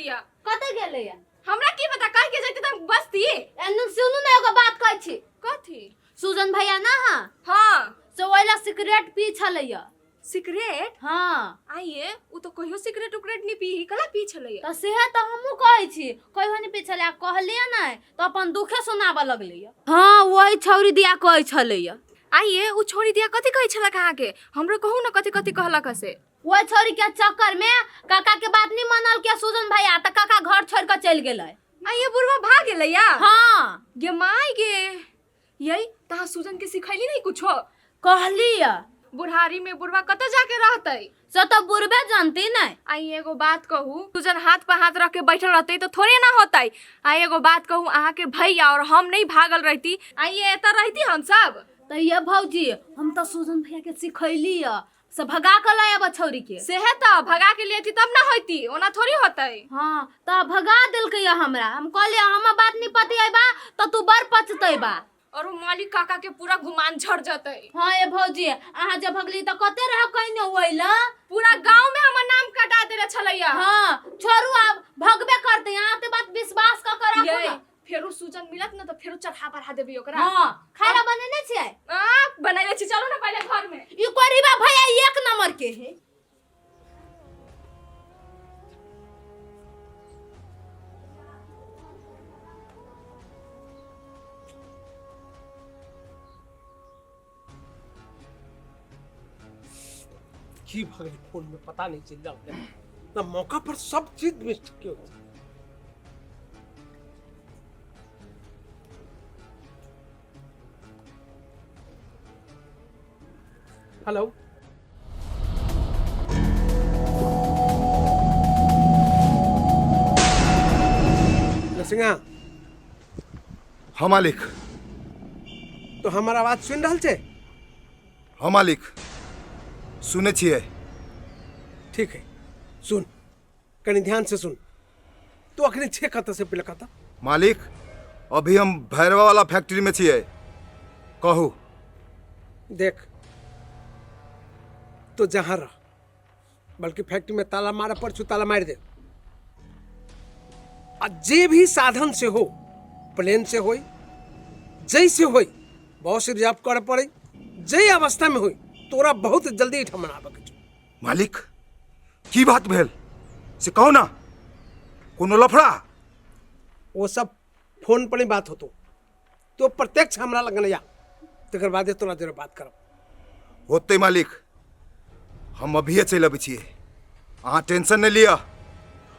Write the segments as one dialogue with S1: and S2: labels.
S1: गेलैया।
S2: कतऽ गेलैया?
S1: हमरा की पता, कह के जैते त हम बसती।
S2: एनु सुनू ने, एगो बात कहै छी।
S1: कथी?
S2: सुजन भैया ना? हाँ।
S1: हाँ।
S2: से ओइला सिगरेट पी छलैया।
S1: सिगरेट?
S2: हाँ।
S1: आइए, उ तो कहियो सिगरेट उगरेट नहीं पी, कला पी छलैया?
S2: तऽ सेहे तऽ हमहूँ कहै छी, कहियो नहि पी छलै। आ कहलियै नहि तऽ अपन दुखे सुनाबऽ लगलैया। हाँ, वही छौरी दिया कहै छलैया।
S1: आइए, उ छोरी दिया कथी कहै छलक अहाँके? हमरो कहू ने, कथी कथी कहलक से?
S2: वही छौरी के चक्कर में काका के बात नहीं मानल के सुजन भैया, तऽ काका घर छोड़ के चलि गेलै।
S1: आइए, बुढ़वा भाग गेलैया?
S2: हाँ।
S1: गे माय गे, यही तहाँ सुजन के सिखैली नहीं कुछो?
S2: कहलियै।
S1: बुढ़ारी में बुढ़वा कतऽ जाके रहतै?
S2: से तऽ बुढ़बे जानती नहीं।
S1: आई एगो बात कहू, सुजन हाथ पर हाथ रख के बैठल रहते तो थोड़े ना होतै। आई एगो बात कहू, अहाँ के भैया और हम नहीं भागल रहती, आइए एतऽ रहती हम सब?
S2: तऽ ये भौजी, हम तऽ सुजन भैया के सिखैली है से भगा के लायब छौरी के।
S1: सेहे तऽ भगा के लेती तब ना होती, ओना थोड़ी होतै।
S2: हाँ, तऽ भगा देलकै ये हमरा। हम कहलियै हमर बात नहीं पतिएबा तऽ तू बड़ पछतैबा।
S1: और वो मालिक काका के पूरा गुमान झड़ जतै।
S2: हाँ ये भौजी, अहाँ जब भगली तऽ कते रह कहने ओइला।
S1: पूरा गांव में हमर नाम कटा देले छलैया।
S2: हाँ, छोड़ू, आब भगबे करतै। अहाँ ते बात विश्वास कऽ के राखू।
S1: ये
S2: ने
S1: फेरो सूजन मिलत ना तऽ फेरो चढ़ा बढ़ा देबी ओकरा।
S2: हाँ, खाय ला बनेने छियै?
S1: आ बनैले छी, चलू ना पहिले घर में।
S2: ई कोरीबा भैया एक नंबर के है।
S3: की भऽ गेलै फोन में, पता नहीं चलि रहल है ना। मौका पर सब चीज मिस्टेक होइ छै। हेलो नरसिंहा।
S4: हाँ मालिक।
S3: तो हमर आवाज सुनि रहल छै?
S4: हाँ मालिक, सुनै छियै।
S3: ठीक है, सुन, कनी ध्यान से सुन। तू अखनी छे कतऽ से पहिले कतऽ?
S4: मालिक, अभी हम भैरवा वाला फैक्ट्री में छियै, कहू।
S3: देख, तो जहाँ रह, बल्कि फैक्ट्री में ताला मारे पर छू, ताला मारि दे आ जे भी साधन से हो, प्लेन से होई, जैसे होई, बस रिजर्व करे पड़े, जे अवस्था में होई, तोरा बहुत जल्दी एहिठाम आबऽ के छौ।
S4: मालिक, की बात भेल से कहू ना, कोनो लफड़ा?
S3: वो सब फोन पर ही बात होतो, तो प्रत्यक्ष हमरा लगन या, तकर बादे तोरा जरे बात करब।
S4: होतै मालिक, हम अभिये चलि अबै छियै, अहाँ टेंशन नहि लिअ,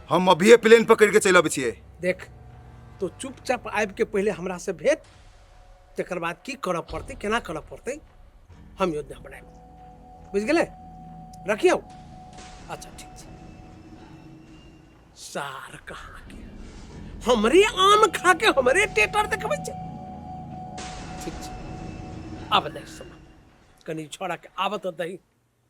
S4: हम अभिये प्लेन पकड़ि के चलि अबै छियै।
S3: देख, तो चुपचाप आबि के पहिले हमरा से भेट, तकर बाद की करऽ पड़तै, केना करऽ पड़तै, हम योजना बनायब। बुझि गेलै? रखियौ। अच्छा, ठीक छै। सार कहाँ के हमरे आम खा के हमरे टेटर देखबै छै। ठीक छै, आब देख समय कनि छोड़ा के आबत दही।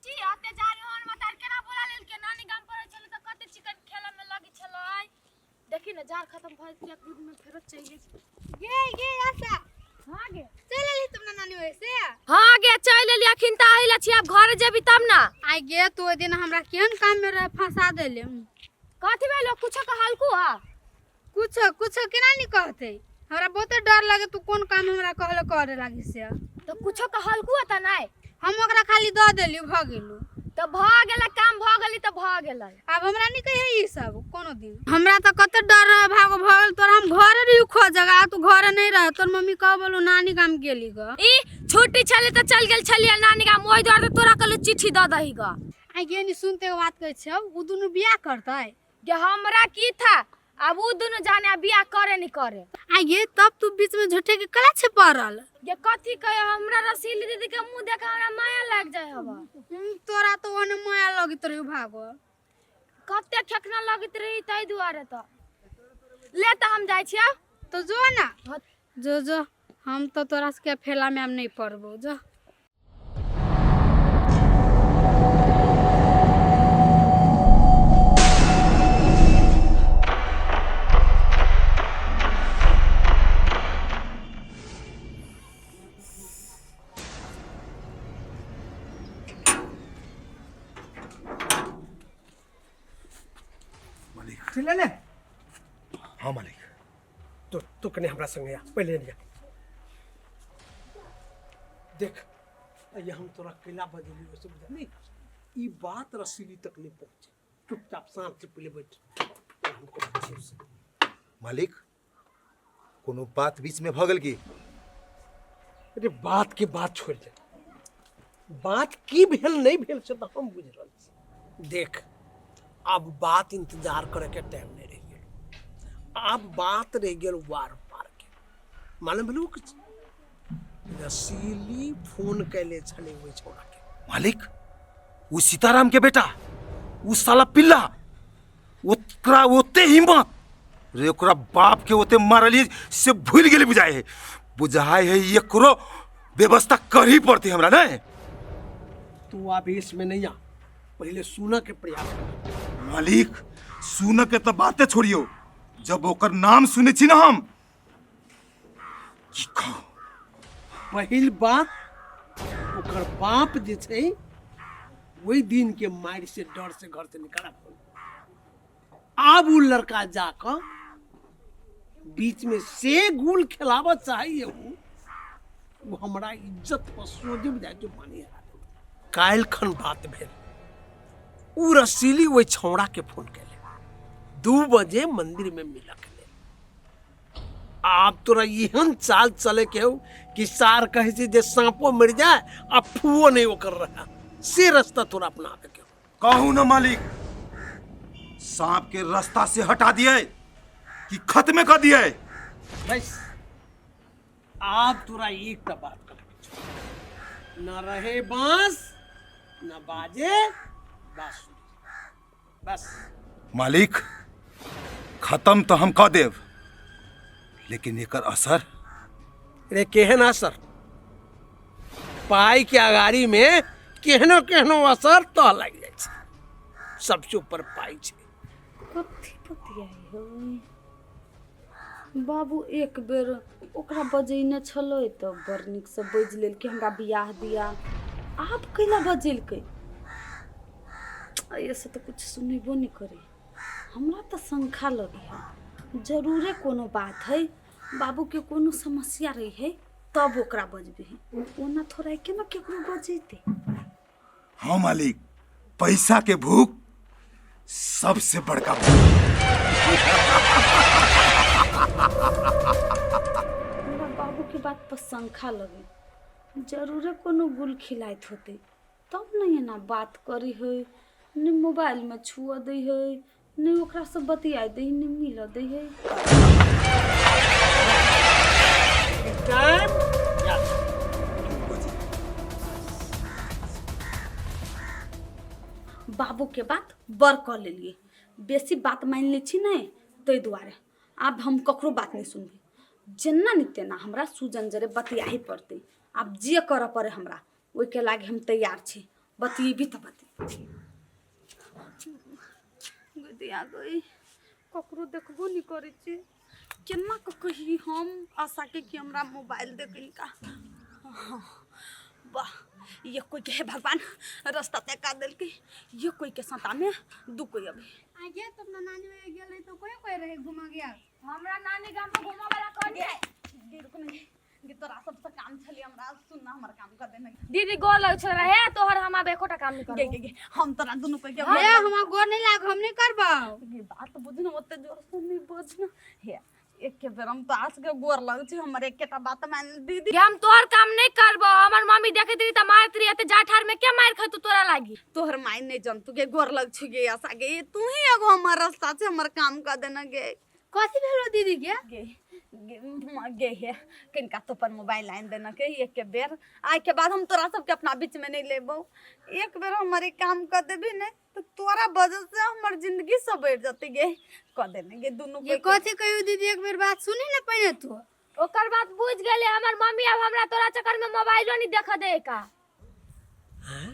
S2: जी अत्याचारी होन मतार केना बोला लेल के नानी गाम पर छले त कते चिकन खेला में लगी छलै। देखी ने, जार खत्म भ गेल, दूध में फेरो चाहिए।
S5: गे गे आशा।
S2: हां गे।
S5: चल अली तुम ना नानी होय से?
S2: हां गे, चल अली, अखिन त आइल छी, आब घर जेबी तब ना।
S5: आइ गे, तू ओइ दिन हमरा केहन काम में रह फंसा देले।
S2: कथी भेलो? कुछो कहलकू हा?
S5: कुछो कुछो केना नहीं कहते, हमरा बहुते डर लगे, तू कोन काम हमरा कहले करे लागी से।
S2: तो कुछो कहलकू हा त नहीं?
S5: हम ओकरा खाली दऽ देली, भऽ गेलू।
S2: तऽ भऽ गेलै काम, भऽ गेली तऽ भऽ गेलै।
S5: आब हमरा नहीं कहिए ई सब कोनो दिन। हमरा तऽ कते डर रहे भागो भऽ गेल तोरा। हम घरे रही खोज जगह, तू घरे नहीं रह, तोर मम्मी कह बोलू नानी गाम गेली ग।
S2: ई छुट्टी छलै तऽ चल गेल छलियै नानी गाम, ओहि दुआरे तोरा कहलू चिट्ठी दऽ दही ग।
S5: आइ गे नी सुनते के बात कहै छियौ, उ दुनू बियाह करतै?
S2: गे हमरा की था, आब उ दुनू जाने आ बियाह करे नहीं करे।
S5: आइ गे, तब तू बीच में झूठे के कला छे पड़ल?
S2: गे कथी कहे, हमरा रसीली दीदी के मुंह देख हमरा माया लाग जाय हवा।
S5: तोरा तो ओने माया लगैत रही भागो।
S2: कते खेखना लगैत रही, ताहि दुआरे। तऽ ले, तऽ हम जाइ छियौ।
S5: तो जो ना।
S2: हाँ।
S5: जो जो, हम तो तोरा सबके फेला में हम नहीं पड़बो, जो।
S3: ठीक ले। तू कने हमरा संगे आ पहिले नहीं आ। देख ये हम तोरा कैला बजेली वैसे बुझा नहीं, ई बात रसीली तक नहीं पहुंचे। चुपचाप शांत से पहले बैठ, हमको अच्छे से।
S4: मालिक कोनो बात बीच में भऽ गेल की?
S3: अरे बात के बात छोड़ दे, बात की भेल नहीं भेल से तो हम बुझ रहल छी। देख अब बात इंतजार करे के टाइम नहीं रह गेल, अब बात रह गेल वार पार के। मालूम भेलौ किछु? रसीली फोन कैले छलै ओहि छौड़ा के।
S4: मालिक उ सीताराम के बेटा, उ साला पिल्ला, ओकरा ओते हिम्मत रे, ओकरा बाप के ओते मारलिए से भूल गेली बुझाए है, बुझाए है एकरो व्यवस्था करही पड़ती हमरा। नहीं
S3: तू आवेश में नहीं आ, पहले सुन के प्रयास कर।
S4: मालिक सुन के तो बातें छोड़ियो, जब ओकर नाम सुने छी ना हम की कहू।
S3: पहिल बात ओकर बाप जे छै ओहि दिन के मारि से डर से घर से निकाला। आब उ लड़का जाकऽ बीच में से गुल खेलाबऽ चाहिए, उ हमरा इज्जत पर सोझे बुझाइ छै पानी हरा देलकै। काल्हि खन बात भेल, उ रसीली ओहि छौड़ा के फोन केले 2 बजे मंदिर में मिलक लेल। आब तोरा एहन चाल चले के हौ कि सार कहै छै जे साँपो मरि जाए आ फुओ नहीं ओकर रहा, से रास्ता तोरा अपनाबे के हौ।
S4: कहू ना मालिक, सांप के रास्ता से हटा दिए कि खत्मे कर दिए?
S3: बस आब तोरा एकटा बात करे के छौ, न रहे बांस न बाजे बांसुरी, बस।
S4: मालिक खत्म तो हम कह देव, लेकिन एकर असर?
S3: रे केहन असर? पाई के अगाड़ी में केहनो केहनो असर तो लागि जाइ छै, सबसे ऊपर पाई छै।
S5: कथी बतियाइ है बाबू? एक बेर ओकरा बजैने छलै तऽ बड़ नीकसँ बाजि लेलकै हमरा बियाह दिया, आब कैला बजेलकै? एहिसँ तऽ किछु सुनेबो नहि करै। हमरा तऽ शंका लगै है जरूरे कोनो बात है, बाबूके कोनो समस्या रहै है तब ओकरा बजबै है, ओना थोड़ा केना केकरो बजेतै।
S4: हाँ मालिक, पैसा के भूख सबसे बड़का भूख।
S5: हमरा बाबूके बात पर शंका लगे, जरूरे कोनो गुल खिलाइत होतै तब ने एना बात करी है, ने मोबाइलमे छुअ दै है, ने ओकरासँ बतियाइ दै है, ने मिलऽ दै है।
S3: टाइम
S5: बाबूके बात बड़ कऽ लेलियै, बेसी बात मानि लै छी ने ताहि दुआरे आब हम ककरो बात नहि सुनबै, जेना ने तेना हमरा सुजन जरे बतियाही पड़तै। आब जे करऽ पड़ै हमरा ओहिके लागि हम तैयार छी, बतियेबी तऽ बतियेबी। दिया गई ककरो देखबो नहि करै छी, केना कऽ कही हम आशा के कि हमरा मोबाइल दे कनिका। वाह ये कोई के हे भगवान रास्ता तय कर देलकै, ये कोई के सता में दू कोई अभी
S6: आगे तो अपना नानी में गेल रही तो कोई कोई रहे घुमा गया।
S2: हमरा नानी गाम पर घुमा वाला कौन है?
S5: गे रुक ने गे, तोरा सबसे काम छली हमरा सुनना हमर काम कर देने।
S2: दीदी गोर लग छल रहे तोहर, हम आब एकोटा काम नहीं
S5: गे
S2: करबो।
S5: गे गे हम तोरा दुनू कोई के
S6: हे हमरा गोर नहीं लाग, हम नहीं करबौ।
S5: गे बात बुझना ओते जोर से नहीं बजना। हे एके बेर हम तो आस के गोर लग छी, हमर एकेटा बात मान दीदी।
S2: गे हम तोहर काम नहीं करबो, हमर मम्मी देखैत रही त मारत रही, एते जाठार में के मार खैतु तोरा लागी?
S5: तोहर माय नहीं जनतु गे, गोर लग छी गे आशा गे, तू ही एगो हमर रास्ता से हमर काम कर देना गे।
S6: कथी भेलो दीदी के?
S5: गे गे गे हे कनिका तो पर मोबाइल आनि देना के एक बेर, आइ के बाद हम तोरा सबके अपना बीच में नहीं लेबो। एक बेर हमर ई काम कर देबी ने तो तोरा वजह से हमर जिंदगी सब बढ़ जते गे, कर देने गे दुनू
S6: ये
S5: कोई के।
S6: कथी कहियो दीदी, एक बेर बात सुनी ने पहिने तू।
S2: ओकर बात बुझ गेले हमर मम्मी, अब हमरा तोरा चक्कर में मोबाइलो नहीं देख दे का।
S3: हैं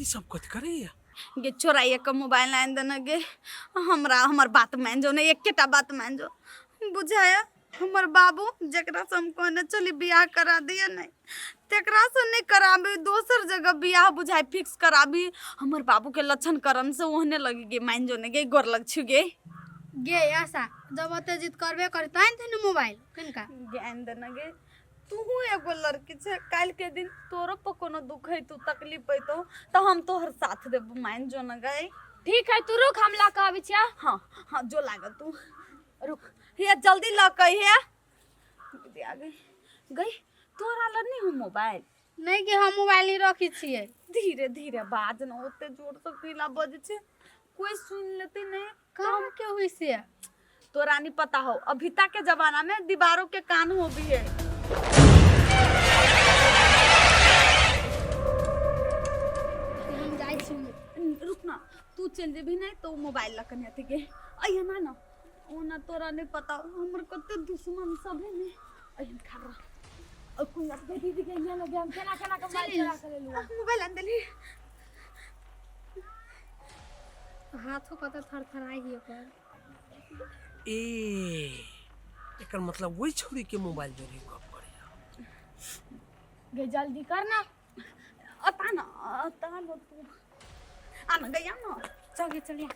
S3: ई सब कथी करैया?
S5: गे चोराइए के मोबाइल आनि देना गे, हमरा हमर बात मान जो ने, एकेटा बात मान जो। बुझाया हमर बाबू जकरा से हम कहने चली बियाह करा दिए नहीं तेकरा से नहीं कराबी, दोसर जगह बियाह बुझाई फिक्स कराबी। हमर बाबू के लक्षण करन से ओहने लगी गे, मान जो ने गे, गोर लग छु गे।
S6: गे आशा जब ओते जिद करबे करी तहन थे ने मोबाइल किनका
S5: ज्ञान देना गे तू एगो लड़की छै काल्हि के दिन तोरो पर कोनो दुख हेतौ तकलीफ हेतौ तऽ हम तोहर साथ देबो मान जो न गई
S2: ठीक है तू रुक हम ला के आबै छियै
S5: हाँ हाँ जो लागल तू रुक हे जल्दी लऽ के हे दीदी आ गई गई तोरा लग नहीं हो मोबाइल
S6: नहीं कि हम मोबाइल नहीं रखी छियै
S5: धीरे धीरे बाज न ओते जोर से पीला बजे छै कोई सुन लेते नहीं
S6: कहाँ के हुई से
S5: तोरा नहीं पता हो अभिता के जमाना में दीवारों के कान हो भी है
S6: हम जाइ छी
S5: रुक ना तू चल जेबही नहीं तो मोबाइल लऽ कने अथी के अइहे ना ना ओना तोरा नहीं पता हमर कते दुश्मन सब है ने अइहे खा रहा और कोई अब
S2: दीदी के यहाँ लगे हम केना केना के मोबाइल चला के लेलु
S5: मोबाइल आन देली
S6: हाथो कते थरथराइ ही ओकर
S3: ए एकर मतलब वही छौड़ी के मोबाइल जरिए गप करैया
S2: गे जल्दी कर ना
S5: अता ना अता ना तू आना गया ना
S6: चल चलिए।